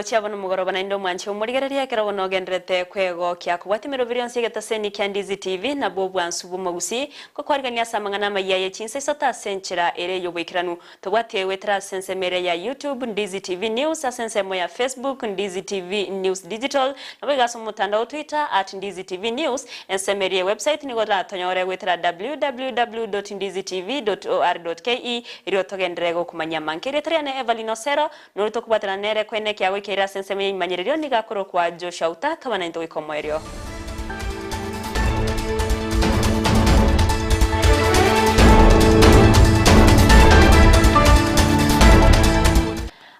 Gochia bono omogoroba naende omwanche omorigereria ekero bono ogendererete kwegokia kobwatia emeroberi yonsi y'egetaseni kia Ndizi TV nabwo obwansu bw'omogusii ngokwarigania ase amang'ana amayia ye chinsa isato ase enchera ere ey'oboikeranu. Tobwatie goetera ase ensemo ere ya YouTube Ndizi TV News ase ensemo ya Facebook Ndizi TV News Digital naboigo ase omotandao o Twitter at Ndizi TV News ensemo eria ye website nigo oratonyore goetera www.ndizitv.or.ke erio togenderere gokomanyia amange. Erieta riane Evelyn Osero Noria tokobwatana nere kwene ekiagoikeire ase ensemo y'ebimanyererio nigo akorokwa Joshua Uta, toba naintwe goika omoerio.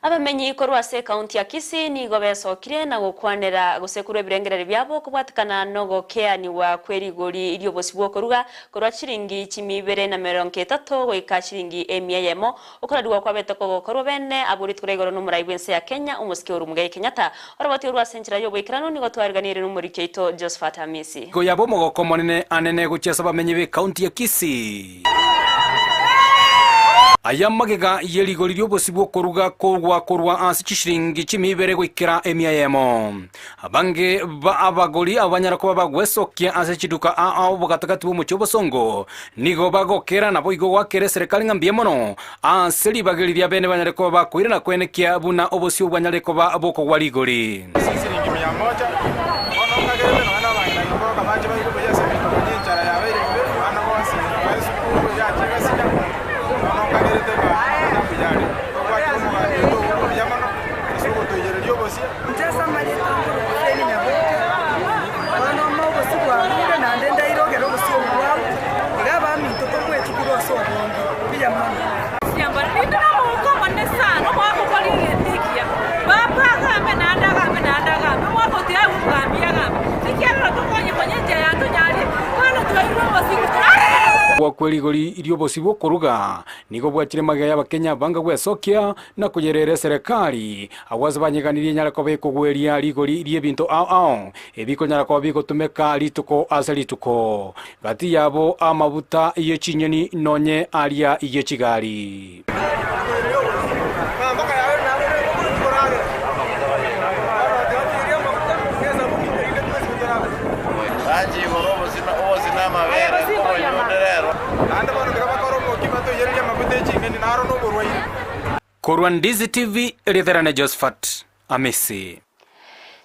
Abamenyi korwa ase ekaunti ya Kisii nigo besokire na gokwanera gose korwa ebirengererio biabo kobwatekana nogokeanigwa kwerigori ri'obosio bw'okoruga korwa chiringi chimia ibere na merongo etato goika chiringi emia eyemo Okorarigwa kwabete kogokorwa bene abwo rituko ria igoro nomorai bw'ense ya Kenya, omosike Uhuru Muigai Kenyatta. Oroboti orwo ase enchera y'oboikeranu nigo twariganirie nomoriki oito Josephat Amisi. Igo yaba omogoko omonene anene gochia ase abamenyi b'ekaunti ya Kisii. Aya magega ye rigori ri'obosio bw'okoruga kogwa korwa ase chishilingi chimia ibere goikera emia eyemo. Abange ba abagori abo banyara koba bagwesokia ase chiduka ao bogatagati bw'omochie obosongo, nigo bagokera naboigo goakera eserekari ng'a mbuya mono ase ribaga eri riabene banyare koba bakoirana koenekia buna obosio bwanyare koba bokogwa rigori. Ase esiringi mia moja, bono nkagerete nonya nabang'ina nyomba bache bairwe buya ase ebinto konya enchara yabeire mbe, abana bonsi nyomba esukuru yacha egasinya, bono nkagerete ng'a amang'ana mbuya are. Tobwate omogambi oito obo buya mono ase ogotoiyereria obosie. Inche ase amarieta nkorokwa Feni Nyaboke, bono ime obosio bwagure naende ndairogere obosio obwo bwao, iga abaminto tomwechukurwe ase obonge. Mbuya mono. Ninde nomogoko omonene sana, omwaka okore egento ekiya. Papa agambe naende agambe naende agambe, omwaka otiga aye omogambi agambe. Ekiagera tokonye konya enchera ya tonyarie, bono twairwe obosio torarere. Ogwa kwe rigori ri'obosio bw'okoruga nigo bwachire magega y'Abakenya banga gwesokia na koyerera eserekari, agwo ase banyeganirie enyare koba ekogweria rigori ri'ebinto ao ao, ebikonyara koba bigotumeka rituko ase rituko, gati yabo amabuta ye chinyeni nonye aria ye chigari. Korwa Ndizi TV, Ritherane Josephat Amisi.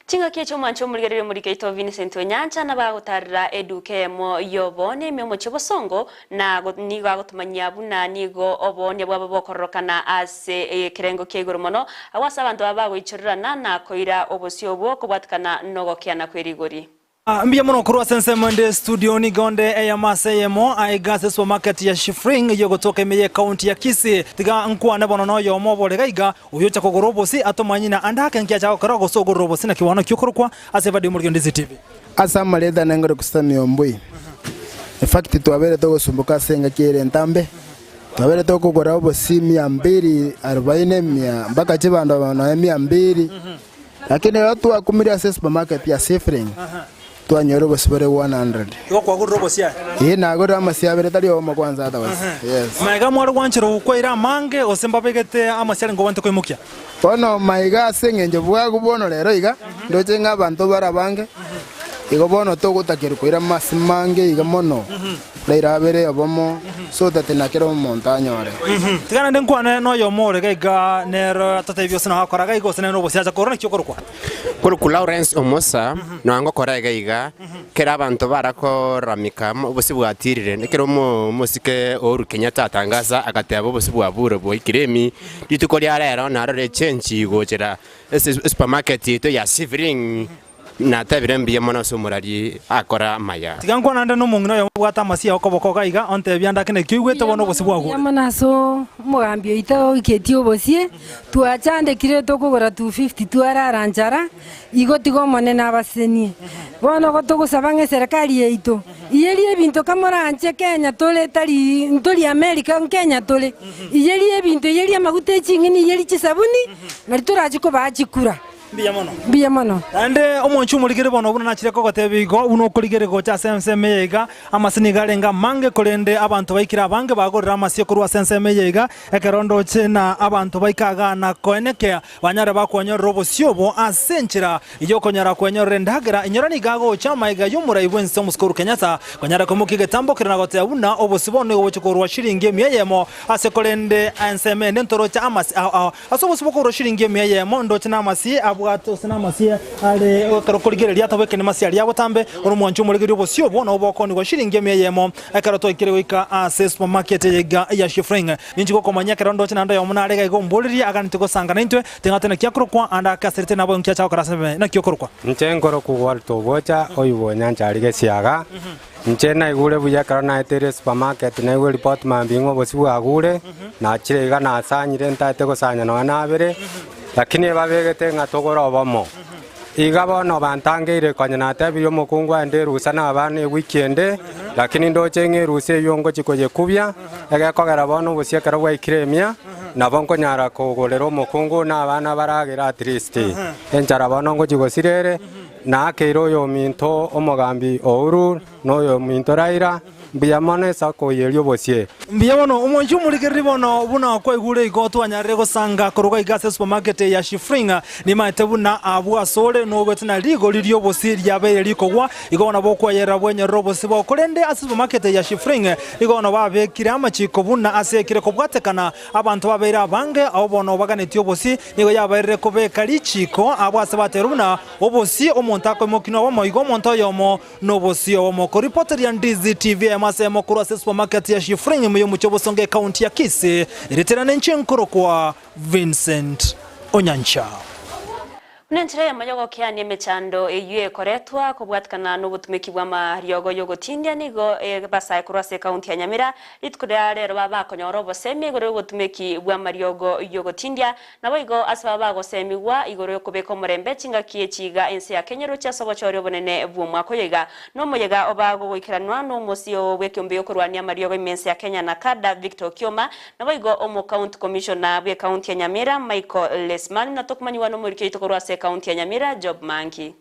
Chingaki echi omwanche omorigereria omoriki oito Vincent Onyancha nabo agotarera eduka eyemo y'oboonia ime omochie Bosongo na nigo agotomanyia buna nigo oboonia bwabo bokororokana ase ekerengo kia igoro mono agwo ase abanto baba bagoichorerana na koira obosio obwo kobwatikana nogokeana kwerigori. Mbuya mono korwa ase ensemo ende studio nigo onde eyemo ase eyemo aiga ase supermarket ya Shifring eyio egotoka ime ye county ya Kisii. Tiga nkwane bono noyomo obore gaiga oyo ocha kogora obosi atomanye na ande ake nki acha gokora gose ogorire obosi naki bono ki okorokwa ase ebadio y'omoriki Ndizi TV. Ase amarieta nengore Kusami Ombui. In fact twabeire togosumboka ase engaki ere entambe, twabeire tokogora obosi mia mbili arobaini mia mpaka chibando nonya mia mbili. Lakini rero twakumire ase esupermarket ya Sifring, twanyora obosie bore 100. Igo kwagorire obosie aye? Ee, nagorire amasie abere tari obomo kwanza ata gose. Yes. Maiga mware gwanchera gokwaira amange gose mbabegete amasie arenge obwate koimokia? Bono maiga ase eng'encho bwago bono rero iga, ndoche ng'a abanto bare abange, igo bono togotakerwa koira amase mange iga mono. Rairabere obomo, so that na kera omonto anyore. Tiga naende nkwane noyomo ore gaiga, nere atatebie gose nagokora gaiga gose nere nobosio acha korora naki okorokwa. Korokwa Lawrence Omosa, nonya ngokora iga iga, kera abanto barakoramika obosio bwatirire, ekero omosike Uhuru Kenyatta atangasa agateba obosio bwabure bwaikire emi, rituko ria rero narore echange gochera ase esupermarket yaito ya Sivering. Natebire mbuya mono ase omorari akora amaya. Tiga nkwane naende nomong'ina oyomo obwate amasia okoboko iga iga, ontebie ande ake naki oigwete bono obosio bwagure. Mbuya mono ase omogambi oito oiketie obosie, twachandekire tokogora 250 twarara nchara, igo tiga Omonene abasesenie. Bono igo togosaba ng'a eserekari yaito iyerie ebinto kamoranche Kenya tore tari ntori America Kenya tore, iyerie ebinto iyerie amaguta eching'eni iyerie chisabuni, nari torache kobaa chikura. Mbuya mono. Mbuya mono. Naende omwanchi omorigeri bono buna nachire kogotebia igo, buna okorigereria gocha ase ensemo eye iga, amase nigo arenge amange, korende abanto baikire abange bagorire amasio korwa ase ensemo eye iga, ekero ndoche na abanto baika igaa na koenekea, banyare bakwanyorera obosio obo ase enchera y'okonyara kwenyorera endagera. Inyora nigo agocha amaiga y'omorai bw'ense omosike Uhuru Kenyatta, konyara koimokia egetambo keria na goteba buna obosio bono nigo bogochia korwa shilingi emia eyemo ase korende ensemo ende ntoroche amase ao ao. Ase obosio bokorwa shilingi emia eyemo ndoche namasie abwate gose namasie are ekero okorigereria atabwekani masie aria botambe ore omwanchi omorigereria obosio obwo nabo bokoonigwa shilingi emia eyemo ekero twaikire goika ase supermarket eye iga ya Shifring. Ninchi gokomanyia ekero ndoche naende oyomo nare iga iga omboririe aganete gosanga naintwe ting'ate naki akorokwa ande akeaserete nabo inki acha gokora ase naki okorokwa. Inche nkorokwa Walter Obocha, oyio bw'onyancha aria Gesiaga. Inche naigure buya ekero naeteire esupermarket naigwe eripoti mambia ng'a obosie bwagure, nachire iga nasanyire ntaete gosanya nonya nabere, lakini ebabegete ng'a togore obomo. Iga bono bantangeire konya natebirie omokungu aende erusa na abana ewiki ende, lakini ndoche ng'a erusa eyio ngochia koyekubia, egekogera bono obosie ekero bwaikire emia, nabo nkonyara kogorera omokungu na abana baragere at least. Enchara bono ngochia gosira ere. Naakeire oyominto omogambi Ouru, na oyominto Raila, mbuya mono ase okoiyeria obosie. Mbuya mono omwanchi omorigereria bono buna kwaigure igo twanyarire gosanga korwa iga ase supermarket ya Shifring nimaete buna abwo asore nogwete na rigori riobosie riabeire rikogwa igo bono bokwayerera bwenyorere obosie bwao korende ase supermarket ya Shifring igo bono babekire amachiko buna ase ekire kobwatekana abanto babeire abange abwo bono baganetie obosie nigo yabairire kobeka richiko abwo ase baterwe buna Obosie omonto akoimokia nobomo, igo omonto oyomo nobosie obomo. Koripoteria Ndizi TV eyemo ase eyemo korwa ase supermarket ya Shifring ime y'omochie o Bosongo ekaunti ya Kisii, ritere nenche nkorokwa Vincent Onyancha. Buna enchera eyemo y'ogokeania emechando eyio ekoretwa kobwatikana nobotumeki bw'amariogo y'ogotindia nigo ebasae korwa ase ekaunti ya Nyamira rituko ria rero baba bakonyora obosemi igoro y'obotumeki bw'amariogo y'ogotindia Naboigo ase baba bagosemigwa igoro y'okobeka omorembe chingaki echi iga ense ya Kenya eroche ase obochori obonene bw'omwaka oyo iga. Nomoyega oba gogoikeranwa nomosio bw'ekeombe y'okorwania amariogo ime ense ya Kenya na Kada Victor Okioma, naboigo omocounty commissioner bw'ecounty ya Nyamira Michael Lesman na tokomanyigwa nomoriki oito korwa ase ecounty ya Nyamira Job Manki.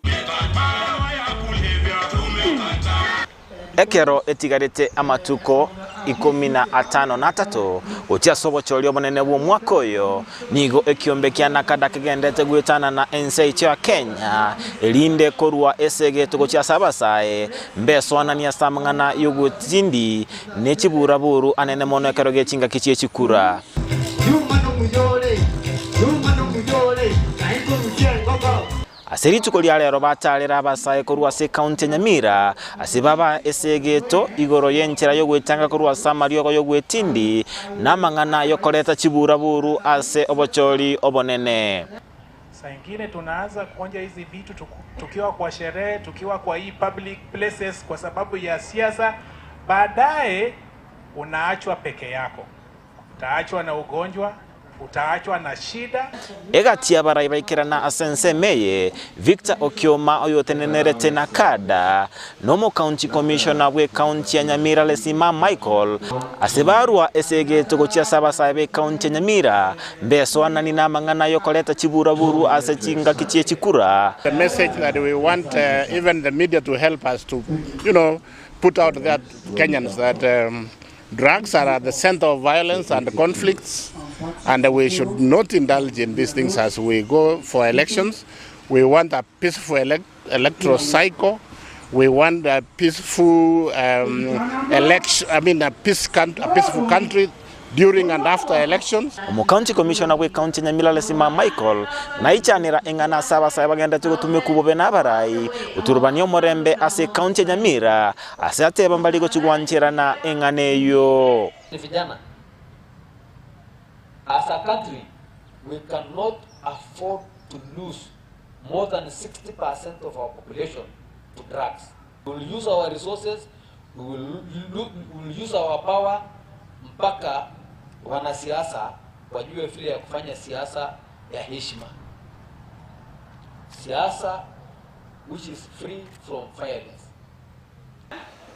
Ekero etigarete amatuko ikomi na atano na atato gochia ase obochori obonene bw'omwaka oyo, nigo ekiombe kia Nakada kegenderete goetanana ense yaito ya Kenya, erinde korua esegeto gochia ase abasae, mbesoananie ase amang'ana y'obotindi ne chiburaburu anene mono ekero gie chingaki chie chikura. Ase rituko ria rero batarera abasae korwa ase ekaunti ya Nyamira ase baba esegeto igoro y'enchera y'ogwetanga korwa ase amariogo y'ogwetindi na amang'ana y'okoreta chiburaburu ase obochori obonene. Saa ingine tunaanza kuonja hizi vitu tukiwa kwa sherehe, tukiwa kwa hii public places kwa sababu ya siasa. Baadaye unaachwa peke yako, utaachwa na ugonjwa, utaachwa na shida. Egati y'abarai baikerana ase ensemo eye, Victor Okioma oyotenenerete Nakada, na omocounty commissioner bw'ecounty ya Nyamira Lesima Michael, ase barua esegeto gochia ase abasae b'ecounty ya Nyamira, mbesoanani namang'ana y'okoreta chiburaburu ase chingaki chie chikura. The message that we want even the media to help us to, you know, put out there to Kenyans that um, drugs are at the center of violence and conflicts and we should not indulge in these things as we go for elections. We want a peaceful elect electoral cycle. We want a peaceful um, election, I mean a, peace a peaceful country during and after elections. Omocounty Commissioner bw'ecounty ya Nyamira Lesima Michael naichanera eng'ana ase abasae bagenderete gotumekwa bobe na abarai goturubania omorembe ase ecounty ya Nyamira ase ateba mbari gochia gwancherana eng'ana eyio. Ni vijana. As a country, we cannot afford to lose more than 60% of our population to drugs. We will use our resources, we will, we will use our power mpaka wanasiasa wajue vile ya kufanya siasa ya heshima, siasa which is free from violence.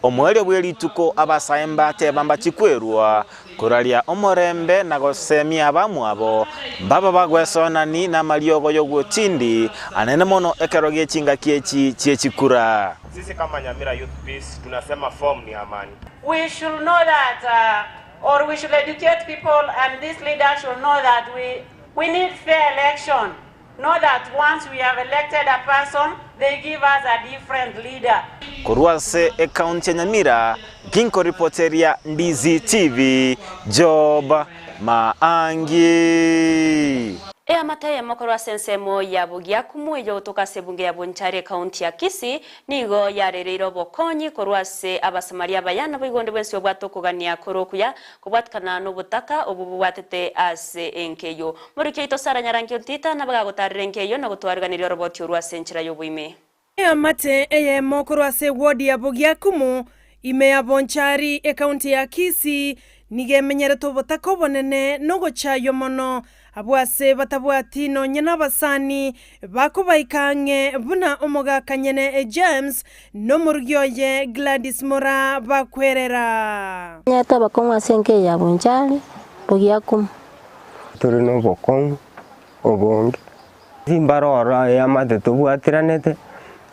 Omoerio bw'erituko abasae mbateba mbachikwerua, koraria omorembe na gosemia abamwabo, mbaba bagwesonani namariogo y'ogotindi, anene mono ekero gie chingaki echi chie chikura. Sisi kama Nyamira Youth Peace tunasema form ni amani. We should know that uh, or we should educate people and these leaders should know that we, we need fair election. Know that once we have elected a person, they give us a different leader. Korwa ase ekaunti ya Nyamira, ginkoripoteria Ndizi TV, Job Maangi. Eamate eyemo korwa ase ensemo ya Bogiakumu eyogotoka ase ebunge ya Bonchari ekaunti ya Kisii nigo yarereire obokonyi korwa ase Abasamaria abaya naboigo onde bwensi obwate okogania kore okuya kobwatikana nobotaka obwo bobwatete ase enka eyio. Moriki oito Sarah Nyarangi Ontita nabo gagotarera enka eyio na gotwariganiria oroboti orwo ase enchera y'oboime. Eamate eyemo korwa ase ewodi ya Bogiakumu, ime ya Bonchari, ekaunti ya Kisii, nigo emenyerete obotaka obonene na ogochaywa mono, abwo ase batabwati nonya nabasani bakobaika ang'e buna omogaka nyene James na omorugi oye Gladys Moraa bakwerera. Nyete abakong'u ase enka eye ya Bonchari, Bogiakumu. Tore nobokong'u obonge. Timbarora eamate tobwatiranete,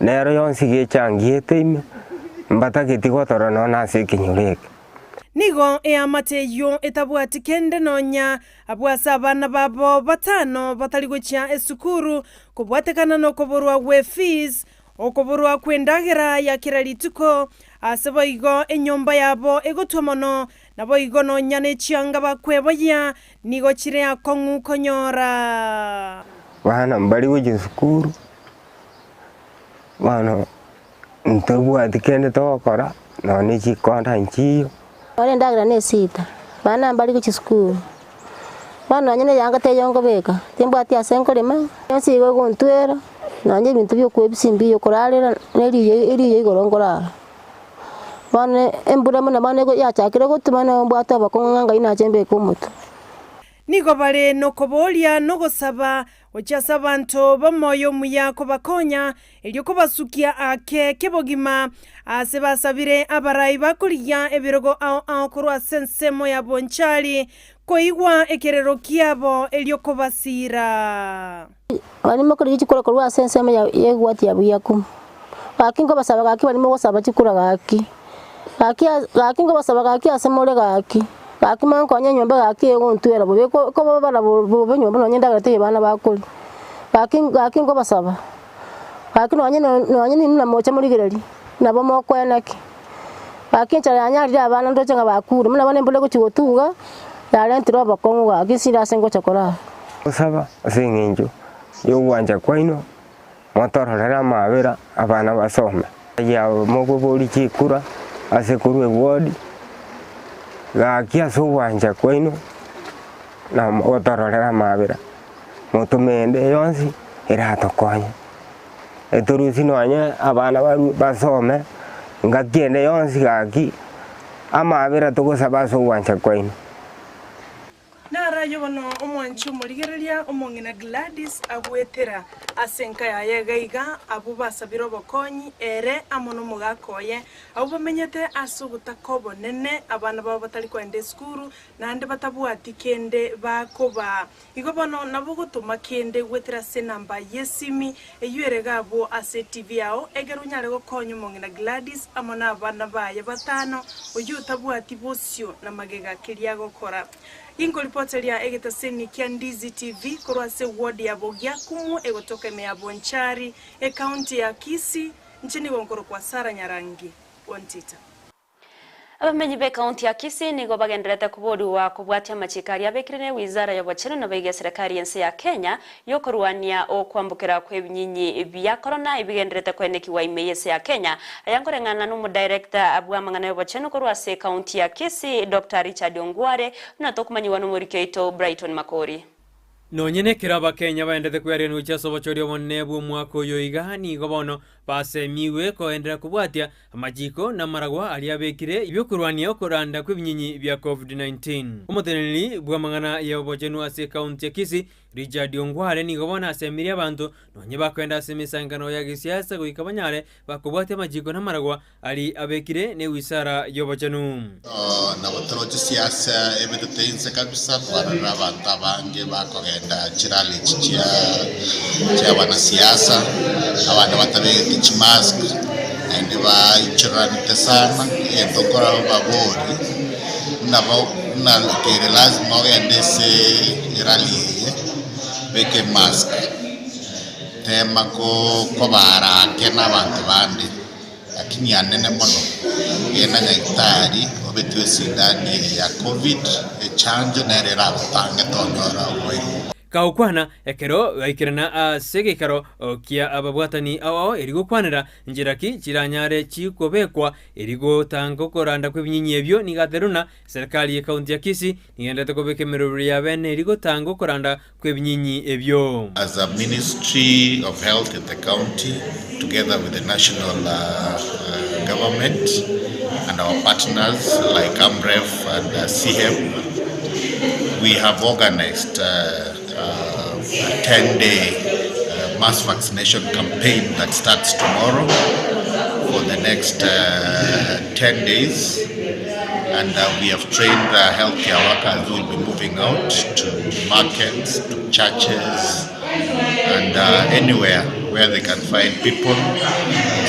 nero yonsi gechangiete ime, mbatageti gotora nonya ase ekenyoro eke. Nigo eamate eyio etabwati kende nonya abwo ase abana babo batano batari gochia esukuru kobwatekana nokoborwa gwe fees, okoborwa kw'endagera ya kera rituko, ase boigo enyomba yabo egotwa mono, naboigo nonya ne chianga bakweboyia nigo chire akong'u konyora. Bana mbari gochia esukuru, bono ntobwati kende togokora, nonya ne chikonda nchiyo. Bono endagera nesita, bana mbari gochia esukuru, bono nonye na eyanga teiyo nkobeka, timbwati ase nkorema, yonsi igo egontwera, nonye ebinto bia okoebisia mbiyo korarera na eriyo eriyo igoro nkorara. Bono embura buna bono ego yachakire gotwa bono mbwate obokong'u ng'a ngai nache mbeke omotwe. Nigo bare nokoboria na ogosaba gochia ase abanto b'omoyo omuya kobakonya, erio kobasukia ake kebogima aase basabire abarai bakorigia ebirogo ao ao korwa ase ensemo ya Bonchari koigwa ekerero kiabo erio kobasiira. Barimo korigia chikura korwa ase ensemo ya y'egwati ya buyaku. Gaki nkobasaba gaki barimo gosaba chikura gaki. Gaki gaki nkobasaba gaki ase more gaki. Gaki monkonye enyomba gaki egontwera bobe eko ekobabara bobe nyomba nonye endagera teiyo abana bakoria. Gaki gaki nkobasaba, gaki nonye nonye ninwe namocha morigereria, nabo mokoena ki? Gaki enchara yanyarire abana ndoche ng'a bakure, buna bono embura egochia gotuga, yarentire obokong'u gaki nsire ase ngocha korara. Gosaba ase engencho y'ogwancha kwaino, motororere amaabera abana basome. Ayio mokoboria chikura ase korwa eward, gaki ase ogwancha kwaino na motororere amaabera, motome ende yonsi eratokonye. Etorusie nonye abana barue basome, ngaki ende yonsi gaki amaabera togosaba ase ogwancha kwaino. Naro ayio bono omwanchi omorigereria omong'ina Gladys agwetera ase enka yaye iga iga, abwo basabire obokonyi, ere amo nomogaka oye, abwo bamenyete ase obotaka obonene, abana babo batari koenda esukuru, naende batabwati kende bakobaa. Igo bono nabo ogotoma kende gwetera ase enamba y'esimi eyio ere iga abwo ase etivi yao, egere onyare gokonya omong'ina Gladys amo nabana baye batano, oyio otabwati bosio na magega keria agokora. Ginkoripoteria egetaseni kia Ndizi TV korwa ase ward ya Bogiakumu egotoka ime ya Bonchari, ecounty ya Kisii, inche nigo nkorokwa Sarah Nyarangi Ontita. Abamenyi b'ekaunti ya Kisii nigo bagendererete koborigwa kobwatia amachiko aria abekire ne wizara y'obochenu na boigo eserekari y'ense ya Kenya y'okorwania okwambokera kw'ebinyinyi bia korona ebigendererete koenekigwa ime y'ense ya Kenya. Aya nkoreng'ana n'omodirector bw'amang'ana y'obochenu korwa ase ekaunti ya Kisii Doctor Richard Ongware buna tokomanyigwa n'omoriki oito Brighton Makori. Nonye nekero Abakenya baendete kweariganigwa gochia ase obochori obonene bw'omwaka oyo iga, nigo bono basemigwe koenderera kobwatia amachiko na amaragwa aria abekire bi'okorwania okoranda kw'ebinyinyi bia Covid-19. Omoteneneri bw'amang'ana y'obochenu ase ekaunti ya Kisii, Richard Ongware nigo bono asemirie abanto nonye bakoenda ase emesankano ya gesiasa goika banyare bakobwatia amachiko na amaragwa aria abekire newisara y'obochenu. Nabo toroche siasa ebetete inse kabisa, twarorire abanto abange bakogenda chirally echi chia chia abanasiasa, abande batabegeti chimask, naende baichoranete sana, egento nkorora babori, buna bo buna kere lazima ogende ase erally eye, beka emask, tema ko kobara ake na abanto bande. Lakini anene mono, genda nyagetari obetwe esindani eye ya covid, echanjo nere eragotange tonyora oboiri obo. Kagokwana ekero baikerana ase egeikaro kia ababwatani ao ao eri gokwanera nchera ki chiranyare chikobekwa eri gotanga okoranda kw'ebinyinyi ebio nigo aterwe na serikali ye county ya Kisii nigenderete kobeka emeroberi ya bene eri gotanga okoranda kw'ebinyinyi ebio. As a Ministry of Health in the county together with the national government and our partners like AMREF and CHEP we have organized a 10 day mass vaccination campaign that starts tomorrow for the next 10 days and we have trained healthcare workers who will be moving out to markets, to churches and anywhere where they can find people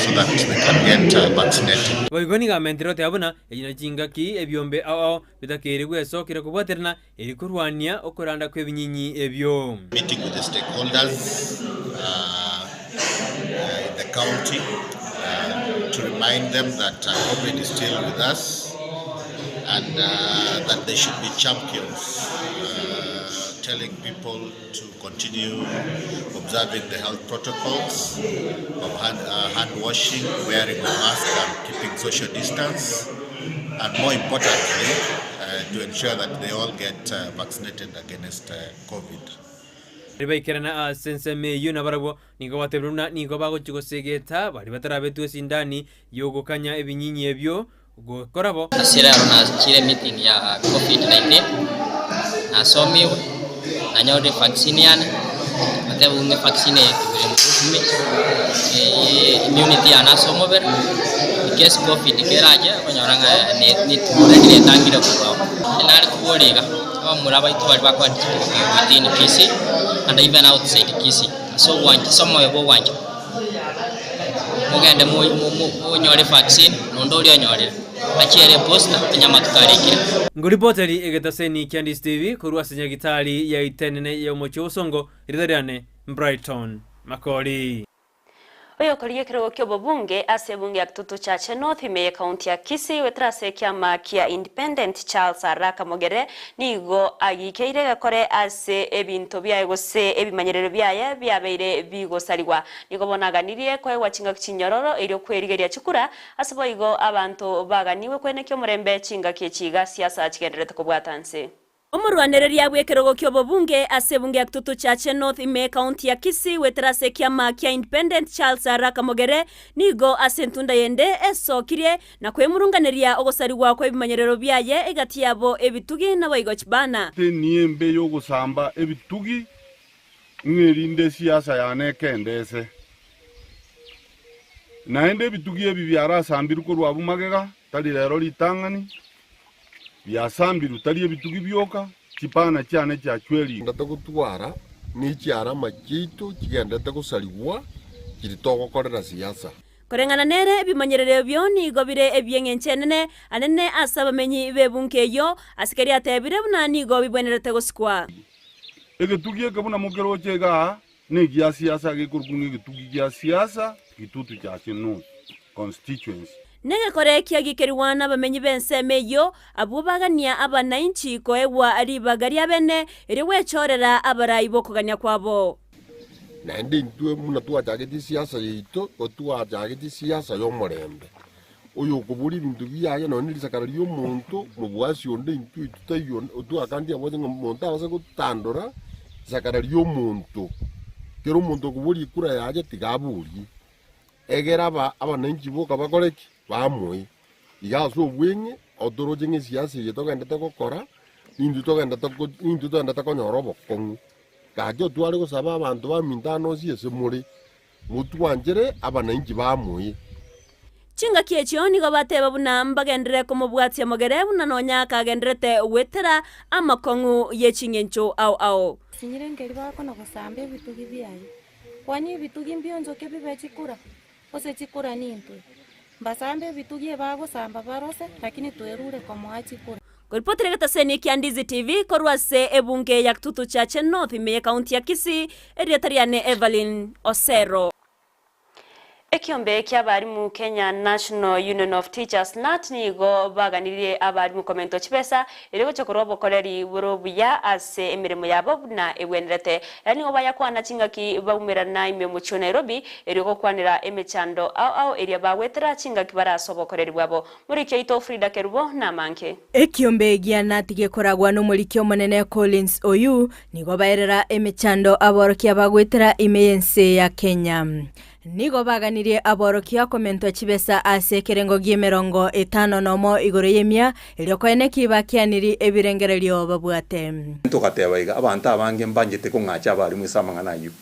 so that they can get vaccinated. Boigo nigo amentire goteba buna echi nechingaki ebiombe ao ao bitakeire gwesokera kobwaterana Eri korwania okoranda kw'ebinyinyi ebio. Meeting with the stakeholders in the county to remind them that covid is still with us and that they should be champions telling people to continue observing the health protocols of hand, hand washing, wearing of mask and keeping social distance and more importantly to ensure that they all get vaccinated against covid. Baria baikerana ase ensemo eyio nabarabwo nigo batebire buna nigo bagochia gosegeta baria batarabetwe esindani y'ogokanya ebinyinyi ebio gokora bo. Ase rero nachire meeting ya covid 19, nasomigwe, nanyorire vaccine yane, bateba ng'a evaccine eye it will improve me, immunity yane ase omobere, in case covid kerache, okonyora ng'a already netangire korwa abwo. Nare koboria iga, abamura baito baria bakoenda within Kisii and even outside Kisii, ase ogwancha ase omoyo bwa ogwancha. Mogende monyore vaccine, na onde oria onyorire, achiere eposta onye amatuko arikire. Ngoripoteri egetaseni kia Ndisi TV korwa ase nyagitari ya Itenene y'omochie o Bosongo, rieta riane Brighton Makori. Oyokorigia ekerogo ki'obobunge ase ebunge ya Kitutu Chache North ime y'ekaunti ya Kisii goetera ase ekiama kia Independent Charles Araka Mogere nigo agikeire egekore ase ebinto biaye gose ebimanyererio biaye biabeire bigosarigwa. Nigo bono aganirie koegwa chingaki chinyororo erio kwerigeria chikura, ase boigo abanto baganigwe kwenekia omorembe chingaki echi iga siasa chigendererete kobwata nse. Omorwanereria bw'ekerogo ki'obobunge ase ebunge ya Kitutu Chache North ime ekaunti ya Kisii goetera ase ekiama kia Independent Charles Araka Mogere nigo ase entunda yende esokirie na kwemurunganeria ogosarigwa kw'ebimanyerero biaye egati yabo ebitugi naboigo chibana. Teniembe y'ogosamba ebitugi ng'a erinde esiasa yane ekendese. Naende ebitugi ebi biarasambirwe korwa abwo magega, tari rero ritang'ani, biasambirwe tari ebitugi bioka, chipana chiane chiachwerigwe. Ndete gotwara ne chiarama chiaito chigendete gosarigwa chiri togokorera siasa. Koreng'ana nere, ebimanyererio ebio nigo bire ebi'engencho enene anene ase abamenyi b'ebungo eyio, ase keria atebire buna nigo bibwenerete gosikwa. Egetugi eke buna mokeroche igaa negia siasa gekorokwa ng'a egetugi gia siasa Gitutu Chache North Constituency. Negekore kiagikerigwa nabamenyi b'ensemo eyio, abwo bagania abanainchi koegwa ribaga riabene, erio gwechorera abarai b'okogania kwabo. Naende intwe buna twachagete esiasa yaito, igo twachagete esiasa y'omorembe. Oyokoboria ebinto biaye nonya ne risakara ri'omonto, mobwasi onde intwe intwe taiyo otwakantie abwate ng'a monto abase gotandora risakara ri'omonto. Kera omonto okoboria ekura yaye tiga aborie, egere aba abananchi boka bakore ki? Bamoe. Iga ase obweng'e, otoroche ng'a esiasa eye togendete gokora, nintwe togendete ko nintwe togendete konyora obokong'u. Gaki otware gosaba abanto baminto aa nonsi ase more, motwanchere abanainchi bamoe. Chingaki echio nigo bateba buna mbagenderere komobwatia mogere buna nonya akagendererete goetera amakong'u ye ching'encho ao ao. Sinyire nkeri bakona gosamba ebitugi biaye. Kwani ebitugi mbionchoke bibe chikura, gose chikura nintwe? Mbasambe ebitugi ebagosamba barose, lakini twerure komoa chikura. Koripotera egetaseni kia Ndizi TV korwa ase ebunge ya Kitutu Chache North ime y'ekaunti ya Kisii, erieta riane Evelyn Osero. Ekiombe ki'abarimu Kenya National Union of Teachers, KNUT, nigo baganirie abarimu komentwa chibesa erio gocha korwa obokoreri bore obuya ase emeremo yabo buna egwenerete. Aya nigo bayakwana chingaki baumerana ime omochie o Nairobi erio gokwanera emechando ao ao eria bagwetera chingaki bare ase obokoreri bwabo. Moriki oito Frida Kerubo namange. Ekiombe gia KNUT gekoragwa nomoriki omonene Collins Oyuu Nigo baerera emechando aborokia bagoetera ime y'ense ya Kenya. Nigo baganirie aborokia komentwa chibesa ase ekerengo gi'emerongo etano nomo igoro y'emia, erio koeneki bakianiri ebirengererio babwate. Togateba iga, Abanto abange mbanchete kong'acha abarimu ase amang'ana ayio.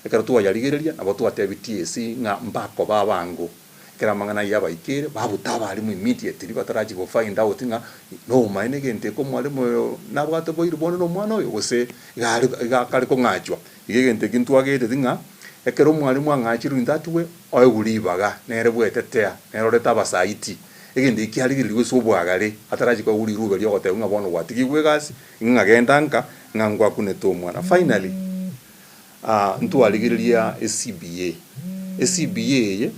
Ekero twayarigereria, nabo twatebitie ase ng'a mbakoba abango. Ekero amang'ana ayio abaikeire, babuta abarimu immediately batarachia go find out ng'a nomaene egento eke omwarimu oyo nabwate oboiri bonde na omwana oyo gose iga are iga akare kong'achwa. Iga egento eki ntwageteti ng'a ekero omwarimu ang'achirwe in that way, oegwe ribaga nere bwetetea, nere orete abasaiti. Egento eki kiarigererigwe ase obwagare, atarachia koegwa rirube riogotebwa ng'a bono gwatigigwe egasi, ng'a genda nka, ng'a ngwakunete omwana. Finally, Ntwarigereria eCBA. ECBA eye,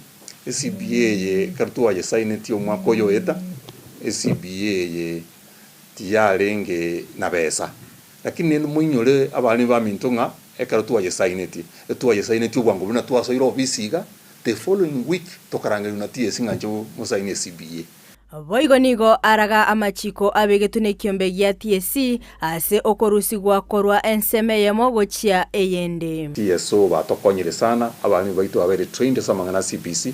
ECBA eye ekero twayesaineti omwaka oyo oeta, ECBA eye tiyarenge na besa. Lakini rende moinyore abaremi baminto ng'a ekero twayesaineti, etwayesaineti obwango buna twasoire ofisi iga, the following week tokarangerigwa na TSC ng'a inche mosaine ECBA. Boigo nigo araga amachiko abegetwe nekiombe gia TSC ase okorusigwa korwa ensemo eyemo gochia eyende. CSO batokonyire sana, abaremi baito babeire trained ase amang'ana a CBC,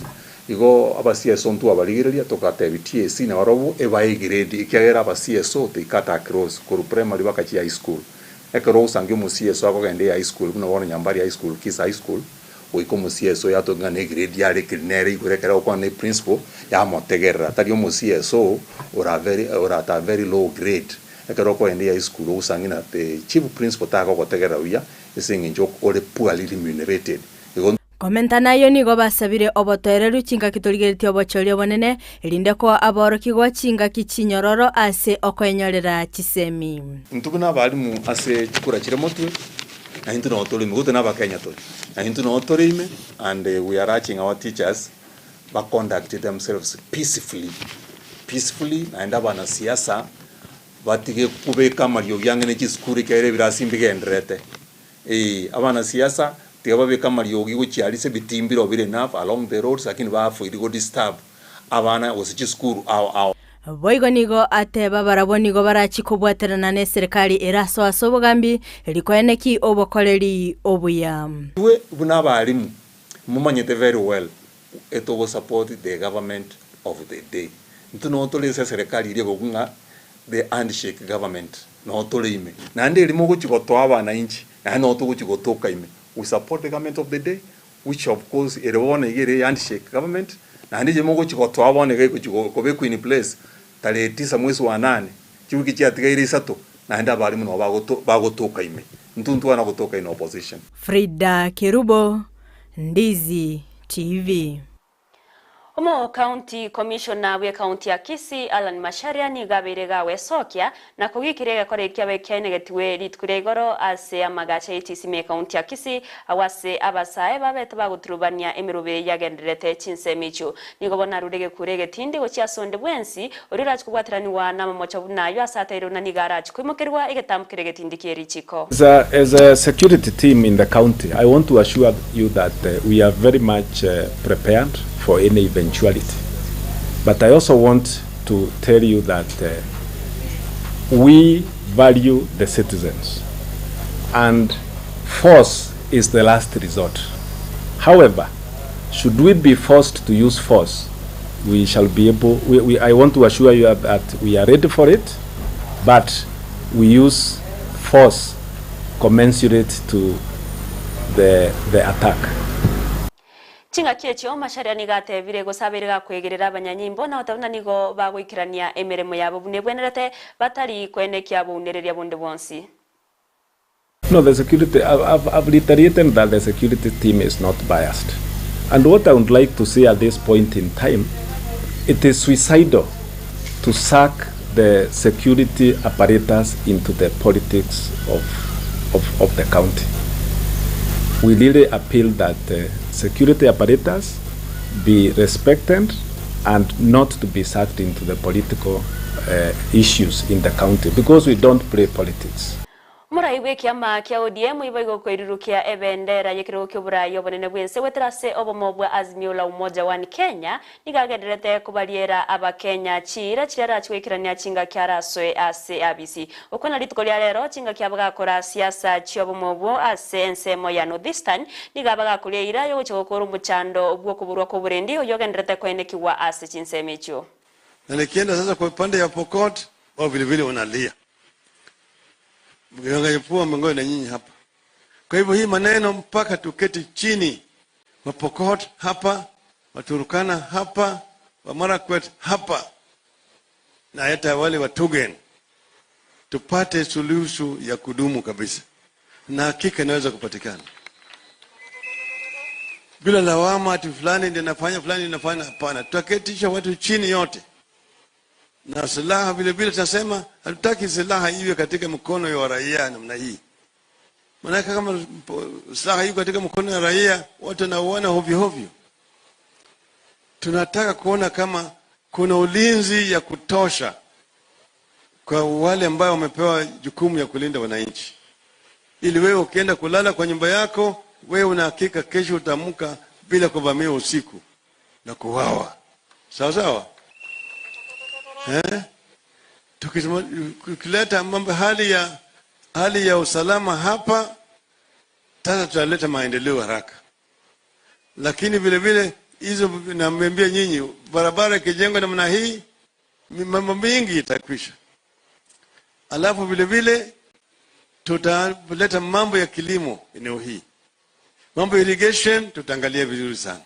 igo aba CSO ntwabarigereria togatebia TSC nabarobwo ebae egrade ekiagera aba CSO they cut across korwa primary baka chia high school. Ekero ogosangia omo CSO akogenda e high school buna bono Nyambari high school, Kisa high school, Goika omosieso oyo ng'a negrade yare ekeri nere igoro ekero agokwana ne principal yamotegerera tari omosieso ora very ora at a very low grade ekero okoenda high school ogosangi na the chief principal tagogotegerera buya ase eng'encho ore poorly remunerated igo. Komenta nayio nigo basabire obotoereru chingaki torigeretie obochori obonene, erinde koa aborokigwa chingaki chinyororo ase okoenyorera chisemi. Intwe buna abalimu ase chikura chire motwe, Na intwe noo tore ime, gose na abakenya tore, na intwe noo tore ime and we are urging our teachers ba conduct themselves peacefully, peacefully naende abanasiasa batige kobeka amariogi ang'e ne chisukuru ekiagera ebirasi mbigendererete. Eeh, abanasiasa tiga babeke amariogi gochia aria ase ebitimbiro bire enough along the roads lakini ba avoid go disturb abana gose chisukuru ao ao. Boigo nigo ateba barabwo nigo barachie kobwaterana neserikali ere asoe ase obogambi, rikoene ki obokoreri obuya. Intwe buna abalimu momanyete very well etogo support the government of the day. Intwe noo tore ase eserekari eria egokwa ng'a the handshake government noo tore ime. Naende eria mogochia gotoa abananchi naende noo togochia gotoka ime. We support the government of the day which of course ere bono iga ere handshake government, naende inche mogochia gotoa bono iga egochia kobekwa in place tarehe tisa mwezi wa nane, chiwiki chiatigaire isato, naende abalimu nabo bagoto bagotoka ime. Intwe ntwana gotoka in opposition. Frida Kerubo, Ndizi TV. Omo County Commissioner bw'ecounty ya Kisii Allan Macharia nigo abeire gagwesokia na kogikiria egekora ekiabo ekiainegetigwe rituko ria igoro ase amagacho ye chisimi ecounty ya Kisii agwo ase abasae babete bagoturubania emeroberi yagendererete chinsemo echio. Nigo bono arure egekuro egetindi gochia ase onde bwensi oria orache kobwateranigwa namamocho buna ayio ase atairwe na nigo arache koimokerigwa egetambo keria egetindi kie richiko. As a, as a security team in the county, I want to assure you that we are very much prepared for any eventuality. But I also want to tell you that we value the citizens and force is the last resort. However, should we be forced to use force, we shall be able, we, we, I want to assure you that we are ready for it, but we use force commensurate to the, the attack. Chingaki echio Macharia nigo atebire gose abeire gakwegerera abanyanyimbo na goteba buna nigo bagoikerania emeremo yabo buna ebwenerete batari koenekia bounereria bonde bwonsi. No, the security, I've, I've, I've reiterated that the security team is not biased. And what I would like to say at this point in time, it is suicidal to sack the security apparatus into the politics of, of, of the county. We really appeal that uh, security apparatus be respected and not to be sucked into the political uh, issues in the county because we don't play politics. Omorai bw'ekiama kia ODM iboigo okoirurukia ebendera y'ekerogo ki'oborai obonene bw'ense goetera ase obomo bwa Azimio la Umoja One Kenya nigo agendererete kobariera Abakenya chiira chiria arache goikerania chingaki arasoe ase abisi. Okwo na rituko ria rero chingaki abagakora siasa chi'obomo obwo ase ensemo ya North Eastern nigo abagakoria eira y'ogochia gokora omochando bw'okoborwa kw'oborendi oyio ogendererete koenekigwa ase chinsemo echio. Na nikienda sasa kwa upande ya Pokot, wao vile vile wanalia. Mkiangalia mngoe na nyinyi hapa. Kwa hivyo hii maneno mpaka tuketi chini, Wapokot hapa, Waturkana hapa, Wamarakwet hapa na hata wale wa Tugen, tupate suluhu ya kudumu kabisa, na hakika inaweza kupatikana bila lawama ati fulani ndiye anafanya fulani ndiye anafanya. Hapana, tutaketisha watu chini yote na silaha vile vile. Tunasema hatutaki silaha iwe katika mkono ya raia namna hii, maanake kama silaha iko katika mkono ya raia, watu wanauana hovyo hovyo. Tunataka kuona kama kuna ulinzi ya kutosha kwa wale ambao wamepewa jukumu ya kulinda wananchi, ili wewe ukienda kulala kwa nyumba yako, wewe una hakika kesho utaamka bila kuvamiwa usiku na kuuawa. Sawa sawa, eh? Tukileta mambo hali ya hali ya usalama hapa sasa, tutaleta maendeleo haraka, lakini vile vile hizo naambia nyinyi, barabara ikijengwa namna hii, mambo mingi itakwisha. Alafu vile vile tutaleta mambo ya kilimo eneo hii, mambo ya irrigation tutaangalia vizuri sana.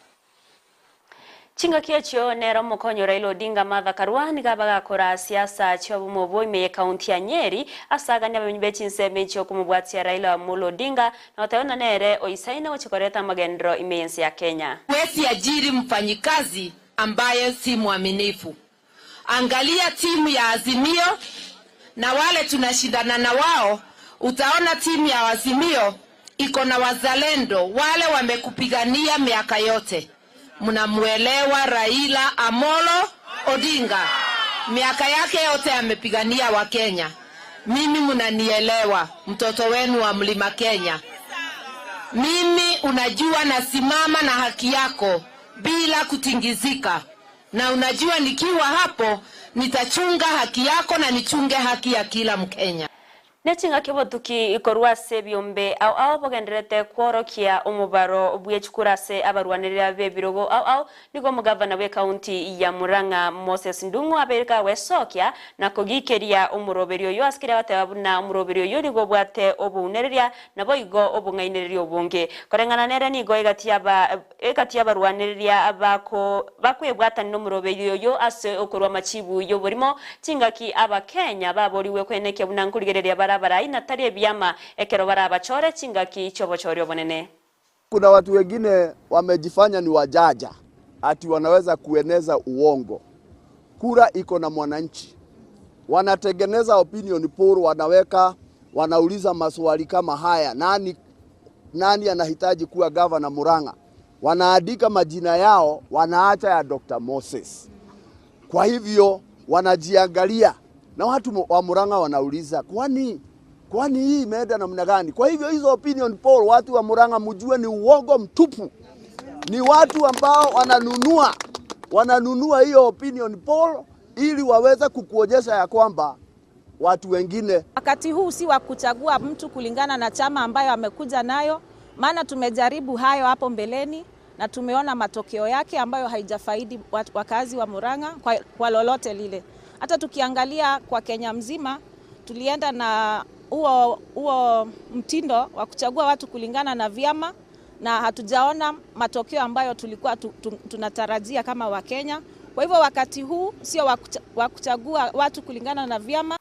Chingaki echio nero omokonyi o Raila Odinga Martha Karua nigo abagakora siasa chi'obomo obwo ime ye county ya Nyeri ase agania abaminyi be chinsemo echio okomobwatia Raila Amolo Odinga na goteba buna nere oisaine gochia koreta amagenderero ime y'ense ya Kenya. Huwezi ajiri mfanyikazi ambaye si mwaminifu. Angalia timu ya Azimio na wale tunashindana na wao, utaona timu ya Azimio iko na wazalendo wale wamekupigania miaka yote. Mnamuelewa Raila Amolo Odinga, miaka yake yote amepigania Wakenya. Mimi mnanielewa, mtoto wenu wa Mlima Kenya. Mimi unajua nasimama na haki yako bila kutingizika, na unajua nikiwa hapo nitachunga haki yako na nichunge haki ya kila Mkenya. Nechingaki obotuki ikorwa ase ebiombe ao ao bogendererete kworokia omobaro bw'echikura ase abarwanerera ba ebirogo ao ao nigo omogavana bwa ekaunti ya Murang'a Moses Ndung'u abeire kagwesokia na kogikeria omoroberi oyo ase keria agateba buna omoroberi oyo nigo obwate obounereria naboigo obong'ainereria obonge. Koreng'ana nere nigo egati yaba egati y'abarwanereria bako bakwebwatani na omoroberi oyo ase okorwa amachibu ya oborimo chingaki abakenya baboriwe kwenekia buna nkorigereria bara barai na tari ebiama ekero barabachore chingaki chiobochori obonene. Kuna watu wengine wamejifanya ni wajaja ati wanaweza kueneza uongo. Kura iko na mwananchi, wanatengeneza opinion poll, wanaweka wanauliza maswali kama haya, nani, nani anahitaji kuwa gavana Murang'a? Wanaandika majina yao, wanaacha ya Dr. Moses. Kwa hivyo wanajiangalia na watu wa Murang'a wanauliza kwani kwani hii imeenda namna gani? Kwa hivyo hizo opinion poll, watu wa Murang'a mjue ni uongo mtupu. Ni watu ambao wananunua wananunua hiyo opinion poll ili waweze kukuonyesha ya kwamba watu wengine Wakati huu si wa kuchagua mtu kulingana na chama ambayo amekuja nayo, maana tumejaribu hayo hapo mbeleni na tumeona matokeo yake ambayo haijafaidi wakazi wa Murang'a kwa, kwa lolote lile. Hata tukiangalia kwa Kenya mzima tulienda na huo huo mtindo wa kuchagua watu kulingana na vyama na hatujaona matokeo ambayo tulikuwa tu, tu, tunatarajia kama Wakenya. Kwa hivyo wakati huu sio wa kuchagua watu kulingana na vyama.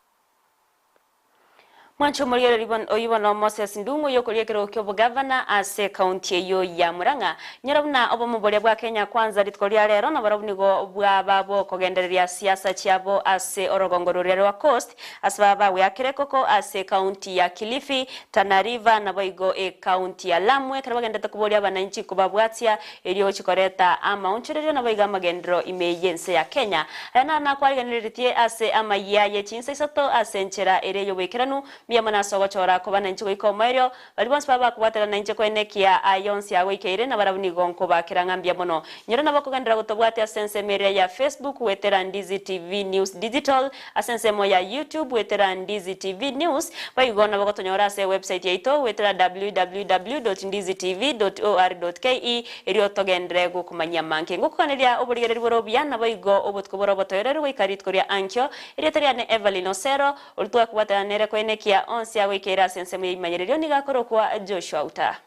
Mwanche omorigereria bon oyio bono Moses Ndung'u oyokoria ekerogo kia obogavana ase ekaunti eyio ya Murang'a. Nyora buna obomo boria bwa Kenya Kwanza rituko ria rero nabarobwo nigo bwaba bokogendereria siasa chiabo ase orogongo roria rwa Coast ase baba bagweakera ekoko ase ekaunti ya Kilifi, Tana River naboigo ekaunti ya Lamu ekero bagenderete koboria abananchi kobabwatia erio gochia koreta amaonchorerio naboigo amagenderero ime y'ense ya Kenya. Aya naro nakwarigenereretie ase amayia ye chinsa isato ase enchera ere y'oboikeranu, mbuya mono ase ogochora koba nainche goika omoerio. Baria bonsi babe bakobwaterana nainche koenekia aya onsi agoikeire, nabarabwo nigo nkobakera ng'a mbuya mono. Nyora nabo okogenderera gotobwatia ase ensemo eria ya Facebook goetera Ndizi TV News Digital, ase ensemo ya YouTube goetera Ndizi TV News, boigo nabo gotonyora ase ewebsite yaito goetera www.ndizitv.or.ke Erio togenderere gokomanyia amange. Ngokoganeria oborigereria bore obuya, naboigo obotuko bore obotoereru goika rituko ria ankio. Erieta riane Evelyn Osero, oria twakobwatana nere koenekia onsi agoikeire ase ensemo y'ebimanyererio nigo akorokwa Joshua Uta.